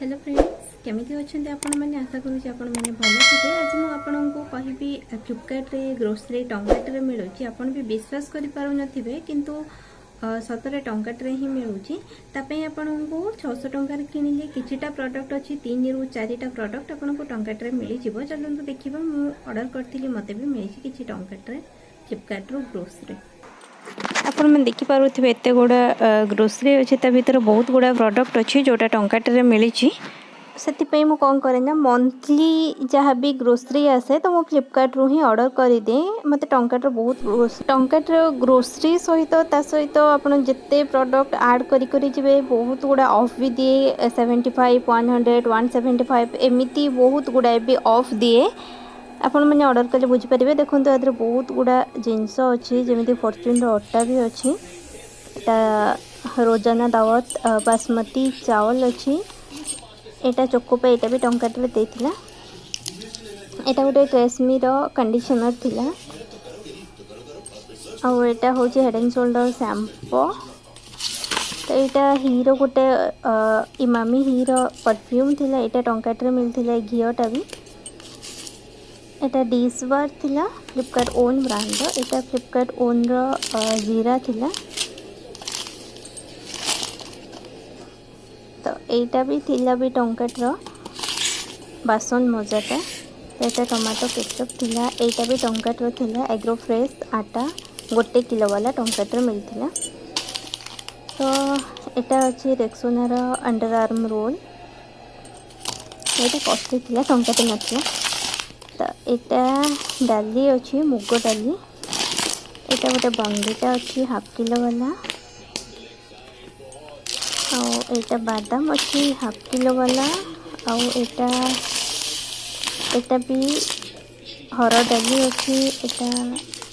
Hello friends, କେମିତି ଅଛନ୍ତି ଆପଣମାନେ? ଆଶା କରୁଛି ଆପଣମାନେ ଭଲ ଥିବେ। ଆଜି ମୁଁ ଆପଣଙ୍କୁ କହିବି, ଫ୍ଲିପକାର୍ଟରେ ଗ୍ରୋସରୀ ଟଙ୍କାଟରେ ମିଳୁଛି। ଆପଣ ବି ବିଶ୍ୱାସ କରିପାରୁନଥିବେ, କିନ୍ତୁ ସତରେ ଟଙ୍କାଟରେ ହିଁ ମିଳୁଛି। ତା ପାଇଁ ଆପଣଙ୍କୁ 600 ଟଙ୍କାରେ କିଣିଲେ କିଛିଟା ପ୍ରଡ଼କ୍ଟ ଅଛି, ତିନିରୁ ଚାରିଟା ପ୍ରଡ଼କ୍ଟ ଆପଣଙ୍କୁ ଟଙ୍କାଟରେ ମିଳିଯିବ। ଚାଲନ୍ତୁ ଦେଖିବା। ମୁଁ ଅର୍ଡ଼ର କରିଥିଲି, ମୋତେ ବି ମିଳିଛି କିଛି ଟଙ୍କାଟରେ ଫ୍ଲିପକାର୍ଟରୁ ଗ୍ରୋସରୀ। ଆପଣମାନେ ଦେଖିପାରୁଥିବେ, ଏତେ ଗୁଡ଼ା ଗ୍ରୋସରୀ ଅଛି। ତା ଭିତରେ ବହୁତ ଗୁଡ଼ା ପ୍ରଡ଼କ୍ଟ ଅଛି ଯେଉଁଟା ଟଙ୍କାଟରେ ମିଳିଛି। ସେଥିପାଇଁ ମୁଁ କ'ଣ କରେ ନା, ମନ୍ଥଲି ଯାହା ବି ଗ୍ରୋସରୀ ଆସେ ତ ମୁଁ ଫ୍ଲିପକାର୍ଟରୁ ହିଁ ଅର୍ଡ଼ର କରିଦିଏ। ମୋତେ ଟଙ୍କାଟର ବହୁତ, ଟଙ୍କାଟର ଗ୍ରୋସରୀ ସହିତ, ତା ସହିତ ଆପଣ ଯେତେ ପ୍ରଡ଼କ୍ଟ ଆଡ଼୍ କରି କରି ଯିବେ, ବହୁତ ଗୁଡ଼ା ଅଫ୍ ବି ଦିଏ। 75, 100, 175 ଏମିତି ବହୁତ ଗୁଡ଼ାଏ ବି ଅଫ୍ ଦିଏ। ଆପଣମାନେ ଅର୍ଡ଼ର କଲେ ବୁଝିପାରିବେ। ଦେଖନ୍ତୁ, ଆ ଦେହରେ ବହୁତ ଗୁଡ଼ା ଜିନିଷ ଅଛି, ଯେମିତି ଫର୍ଚୁନ୍ର ଅଟା ବି ଅଛି, ଏଇଟା ରୋଜାନା ଦାୱତ ବାସମତୀ ଚାଉଳ ଅଛି, ଏଇଟା ଚୋକୋପାଇ, ଏଇଟା ବି ଟଙ୍କାଟରେ ଦେଇଥିଲା। ଏଇଟା ଗୋଟେ ଟ୍ରେସମିର କଣ୍ଡିସନର୍ ଥିଲା ଆଉ ଏଇଟା ହେଉଛି ହେଡ଼୍ ଆଣ୍ଡ ସୋଲ୍ଡର ସାମ୍ପୋ। ତ ଏଇଟା ହିରୋ ଗୋଟେ ଇମାମି ହିରୋ ପରଫ୍ୟୁମ୍ ଥିଲା। ଏଇଟା ଟଙ୍କାଟରେ ମିଳିଥିଲା। ଏ ଘିଅଟା ବି। ଏଇଟା ଡିସ୍ ବାର୍ ଥିଲା ଫ୍ଲିପକାର୍ଟ ଓନ୍ ବ୍ରାଣ୍ଡର। ଏଇଟା ଫ୍ଲିପକାର୍ଟ ଓନ୍ର ଜିରା ଥିଲା। ତ ଏଇଟା ବି ଥିଲା ବି ଟଙ୍କାଟର ବାସନ ମଜାଟା। ତ ଏଇଟା ଟମାଟୋ କେଚପ୍ ଥିଲା। ଏଇଟା ବି ଟଙ୍କାଟର ଥିଲା। ଏଗ୍ରୋ ଫ୍ରେଶ୍ ଆଟା 1 କିଲୋ ବାଲା ଟଙ୍କାଟରେ ମିଳିଥିଲା। ତ ଏଇଟା ଅଛି ରେକ୍ସୋନାର ଅଣ୍ଡର ଆର୍ମ ରୋଲ୍। ଏଇଟା କଷ୍ଟଲି ଥିଲା, ଟଙ୍କାଟେ ନଥିଲା। ତ ଏଇଟା ଡାଲି ଅଛି, ମୁଗ ଡାଲି। ଏଇଟା ଗୋଟେ ବର୍ନଭିଟା ଅଛି ହାଫ୍ କିଲୋ ବାଲା। ଆଉ ଏଇଟା ବାଦାମ ଅଛି ହାଫ୍ କିଲୋ ବାଲା। ଆଉ ଏଇଟା ବି ହରଡ଼ ଡାଲି ଅଛି। ଏଇଟା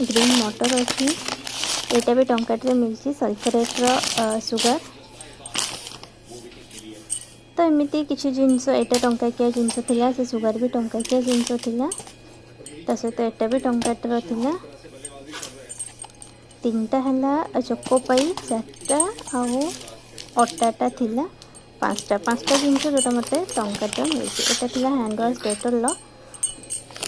ଗ୍ରୀନ୍ ମଟର ଅଛି। ଏଇଟା ବି ଟଙ୍କାଟରେ ମିଳିଛି, ସଲଫରେଟ୍ର ସୁଗାର। ତ ଏମିତି କିଛି ଜିନିଷ। ଏଇଟା ଟଙ୍କାକିଆ ଜିନିଷ ଥିଲା। ସେ ସୁଗାର ବି ଟଙ୍କାକିଆ ଜିନିଷ ଥିଲା। ତା ସହିତ ଏଇଟା ବି ଟଙ୍କାଟର ଥିଲା। ତିନିଟା ହେଲା ଚୋକୋପାଇ ଚାରିଟା ଆଉ ଅଟାଟା ଥିଲା ପାଞ୍ଚଟା। ପାଞ୍ଚଟା ଜିନିଷ ଯେଉଁଟା ମୋତେ ଟଙ୍କାଟା ମିଳିଛି। ଏଇଟା ଥିଲା ହ୍ୟାଣ୍ଡ ୱାଶ୍ ଡେଟଲ୍ର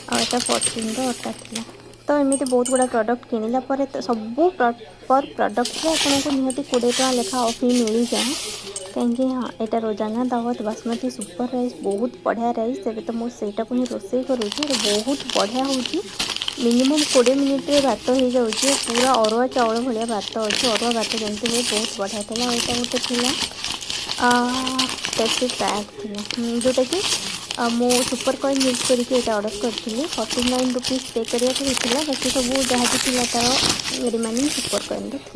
ଆଉ ଏଇଟା ଫର୍ଚୁନ୍ର ଅଟା ଥିଲା। ତ ଏମିତି ବହୁତ ଗୁଡ଼ା ପ୍ରଡ଼କ୍ଟ କିଣିଲା ପରେ ତ ସବୁ ପର୍ ପ୍ରଡ଼କ୍ଟରେ ଆପଣଙ୍କୁ ନିହାତି 20 ଟଙ୍କା ଲେଖା ଅଫ୍ ହିଁ ମିଳିଯାଏ। କାହିଁକି, ହଁ, ଏଇଟା ରୋଜାନା ଦାୱତ ବାସମତୀ ସୁପର ରାଇସ୍, ବହୁତ ବଢ଼ିଆ ରାଇସ୍। ଏବେ ତ ମୁଁ ସେଇଟାକୁ ହିଁ ରୋଷେଇ କରୁଛି। ବହୁତ ବଢ଼ିଆ ହେଉଛି। ମିନିମମ୍ 20 ମିନିଟ୍ରେ ଭାତ ହେଇଯାଉଛି। ପୁରା ଅରୁଆ ଚାଉଳ ଭଳିଆ ଭାତ ଅଛି। ଅରୁଆ ଭାତ ଯେମିତି ହୁଏ, ବହୁତ ବଢ଼ିଆ ଥିଲା। ଆଉ ଏଇଟା ଗୋଟେ ଥିଲା ଟେଷ୍ଟି ପ୍ୟାକ୍ ଥିଲା, ଯେଉଁଟାକି ମୁଁ ସୁପର କଏନ୍ ୟୁଜ୍ କରିକି ଏଇଟା ଅର୍ଡ଼ର କରିଥିଲି। 49 ରୁପିଜ୍ ପେ କରିବାକୁ ହେଇଥିଲା। ବାକି ସବୁ ଯାହା ବି ଥିଲା ତା'ର ରିମେନିଂ ସୁପର କଏନ୍ର ଥିଲା।